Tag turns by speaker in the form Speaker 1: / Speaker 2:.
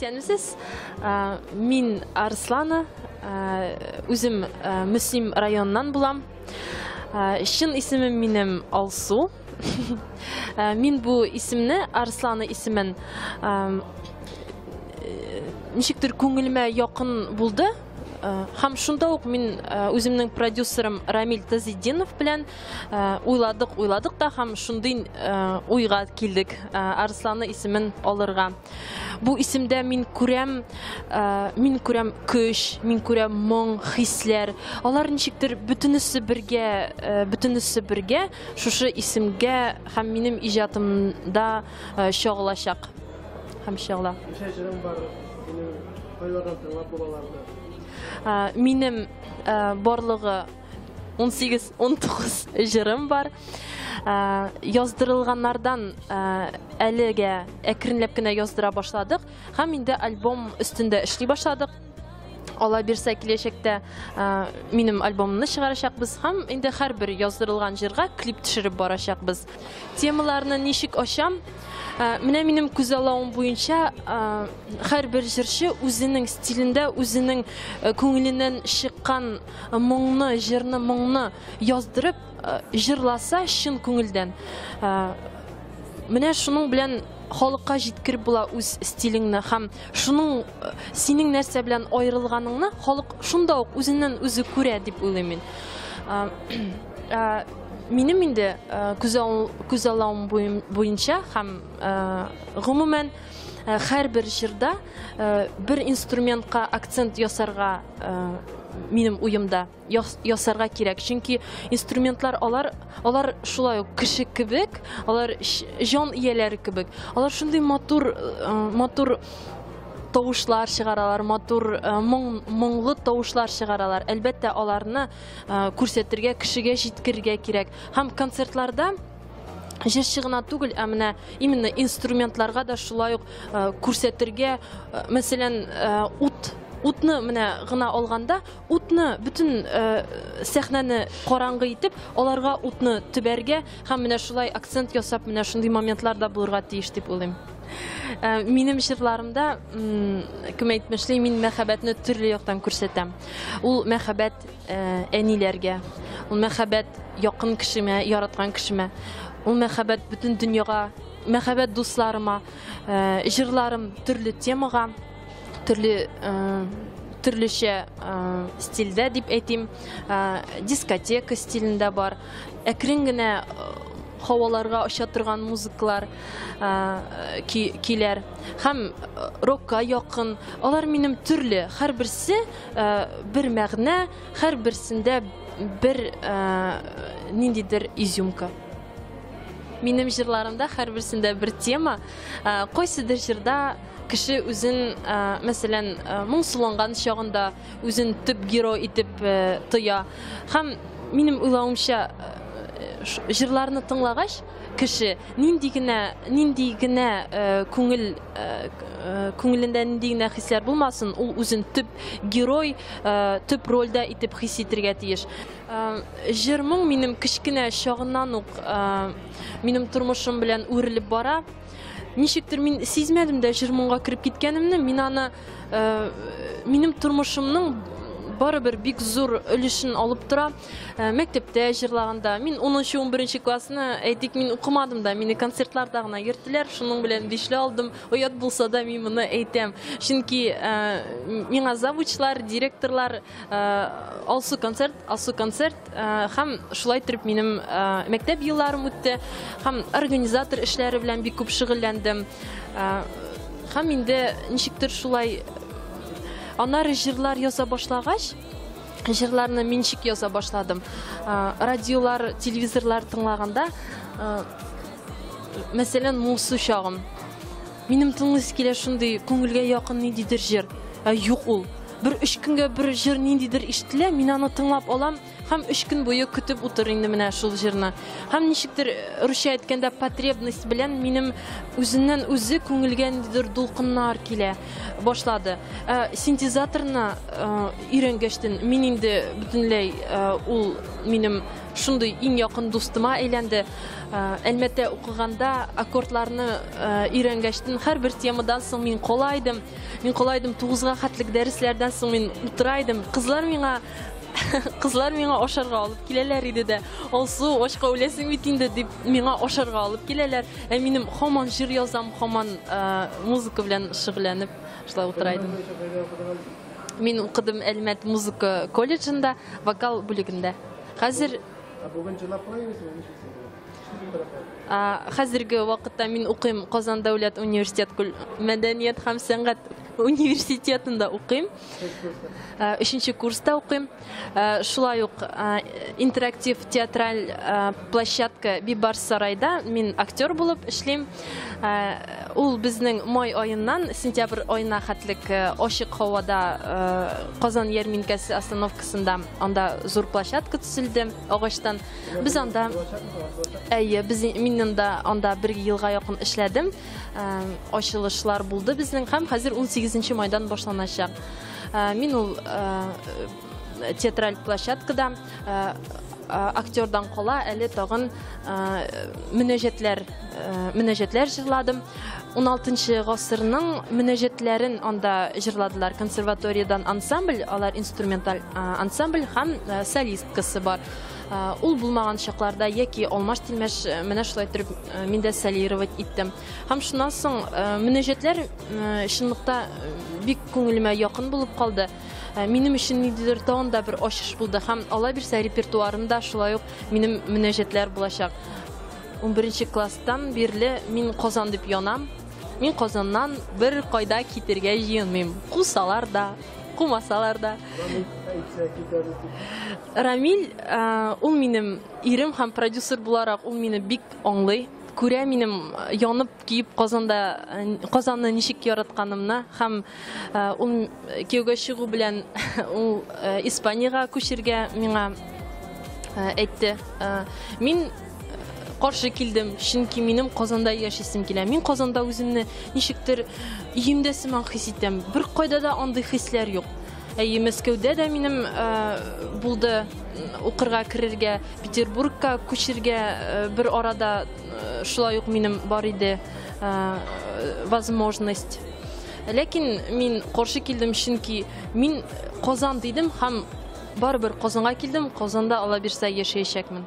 Speaker 1: Исәнмесез. Мин Арслана, үзем Мөслим районыннан булам. Чын исемем минем Алсу. Мин бу исемне, Арслана исемен, ничектер күңелемә якын булды. Һәм шунда ук мин үземнең продюсерым Рамиль Тазетдинов белән уйладык, уйладык та һәм шундый уйга килдек Арслана исемен алырга. Бу исемдә мин күрәм, мин күрәм көч, мин күрәм моң, хисләр. Алар ничектер бөтенесе бергә, бөтенесе бергә шушы исемгә һәм минем иҗатымда чагылачак һәм чагыла.
Speaker 2: Ничә җырың бар? Синең кайлардан тыңлап була аларны?
Speaker 1: Минем барлыгы 18-19 җырым бар. Яздырылганнардан әлегә әкренләп кенә яздыра башладык һәм инде альбом өстендә эшли башладык. Алла бирсә, киләчәктә минем альбомымны чыгарачакбыз һәм инде һәрбер яздырылган җырга клип төшереп барачакбыз. Темаларны ничек ачам? Менә минем күзаллавым буенча, һәрбер җырчы үзенең стилендә, үзенең күңеленнән чыккан моңны, җырны, моңны яздырып, җырласа чын күңелдән. Менә шуның белән халыкка җиткереп була үз стилеңне һәм шуның синең нәрсә белән аерылганыңны халык шунда ук үзеннән үзе күрә дип уйлыйм мин. Минем инде күзаллавым буенча һәм гомумән һәрбер җырда бер инструментка акцент ясарга, минем уемда ясарга кирәк, чөнки инструментлар алар шулай ук кеше кебек, алар җан ияләре кебек, алар шундый матур, матур тавышлар чыгаралар, матур, моң, моңлы тавышлар чыгаралар. Әлбәттә, аларны күрсәтергә, кешегә җиткерергә кирәк. Һәм концертларда җырчы гына түгел, ә менә именно инструментларга да шулай ук күрсәтергә, мәсәлән, утны менә гына алганда, утны бөтен сәхнәне караңгы итеп, аларга утны төбәргә һәм менә шулай акцент ясап, менә шундый моментлар да булырга тиеш дип уйлыйм. Минем җырларымда, кем әйтмешли, мин мәхәббәтне төрле яктан күрсәтәм. Ул мәхәббәт әниләргә, ул мәхәббәт якын кешемә, яраткан кешемә, ул мәхәббәт бөтен дөньяга, мәхәббәт дусларыма. Җырларым төрле темага, төрле төрлечә стильдә дип әйтим, дискотека стилендә бар, әкрен генә һаваларга оча торган музыкалар, көйләр һәм рокка якын. Алар минем төрле, һәрберсе бер мәгънә, һәрберсендә бер ниндидер изюмка. Минем җырларымда һәрберсендә бер тема. Кайсыдыр җырда кеше үзен, мәсәлән, моңсуланган чагында үзен төп герой итеп тоя. Һәм минем уйлавымча, җырларны тыңлагач, кеше нинди генә күңел күңелендә нинди генә хисләр булмасын, ул үзен төп герой, төп рольдә итеп хис итәргә тиеш. Җыр моң минем кечкенә чагыннан ук минем тормышым белән үрелеп бара. Ничектер мин сизмәдем дә җыр моңга кереп киткәнемне. Мин аны, минем тормышымның барыбер бик зур өлешен алып тора. Мәктәптә җырлаганда, мин 10, 11 классны, әйтик, мин укымадым да, мине концертларда гына йөрттеләр, шуның белән бишле алдым. Оят булса да, мин моны әйтәм. Чөнки миңа завучлар, директорлар: «Алсу, концерт, Алсу, концерт!» Һәм шулай итеп минем мәктәп елларым үтте. Һәм организатор эшләре белән бик күп шөгыльләндем. Һәм инде ничектер шулай аннары җырлар яза башлагач, җырларны мин ничек яза башладым? Радиолар, телевизорлар тыңлаганда, мәсәлән, моңсу чагым. Минем тыңлыйсы килә шундый күңелгә якын ниндидер җыр. Ә юк ул. Бер өч көнгә бер җыр ниндидер ишетелә, мин аны тыңлап алам. Һәм 3 көн буе көтеп утыр инде менә шул җырны. Һәм ничектер, русча әйткәндә, потребность белән минем үзеннән үзе күңелгә ниндидер дулкыннар килә башлады. Синтезаторны өйрәнгәчтен мин инде бөтенләй ул минем шундый иң якын дустыма әйләнде. Әлмәттә укыганда аккордларны өйрәнгәчтен һәрбер темадан соң мин кала идем. Мин кала идем 9-га хәтлек дәресләрдән соң мин утыра идем. Кызлар миңа ашарга алып киләләр иде дә. Алсу, ашка үләсең бит инде дип миңа ашарга алып киләләр. Ә минем һаман җыр язам, һаман музыка белән шөгыльләнеп шулай утыра идем. Мин укыдым Әлмәт музыка колледжында, вокал бүлегендә. Хәзер
Speaker 2: бүген җырлап кына йөрисеңме, ничек?
Speaker 1: Хәзерге вакытта мин укыйм Казан дәүләт университет мәдәният һәм сәнгать университетында укыйм. 3нче курста укыйм. Шулай ук интерактив театраль площадка Бибарс сарайда мин актер булып эшлим. Ул безнең май аеннан сентябрь аена хәтлек ачык һавада Казан ярминкәсе остановкасында анда зур площадка төзелде агачтан. Без анда, әйе, без мин анда бер елга якын эшләдем. Ачылышлар булды безнең һәм хәзер 18 майдан башланачак. Мин ул театраль площадкада актердан кала әле тагын мөнәҗәтләр җырладым. 16 гасырның мөнәҗәтләрен анда җырладылар. Консерваториядан ансамбль, алар инструменталь ансамбль һәм солисткасы бар. Ул булмаган чакларда яки алмаш-тилмәш менә шулай итеп мин дә солировать иттем. Һәм шуннан соң мөнәҗәтләр чынлыкта бик күңелемә якын булып калды. Минем өчен ниндидер тагын да бер ачыш булды һәм алла бирсә репертуарымда шулай ук минем мөнәҗәтләр булачак. 11 класстан бирле мин Казан дип янам. Мин Казаннан бер кайда китергә җыенмыйм. Кусалар да, кумасалар да. Рамиль, ул минем ирем һәм продюсер буларак ул мине бик аңлый. Күрә минем янып киеп Казанны ничек яратканымны һәм ул кияүгә чыгу белән ул Испаниягә күчергә миңа әйтте. Мин каршы килдем, чөнки минем Казанда яшисем килә. Мин Казанда үземне ничектер өемдә сыман хис итәм. Бер кайда да андый хисләр юк. Әйе, Мәскәүдә дә минем булды укырга керергә, Петербургка күчергә бер арада шулай ук минем бар иде возможность. Ләкин мин каршы килдем, чөнки мин Казан дидем һәм барыбер Казанга килдем. Казанда алла бирсә яшәячәкмен.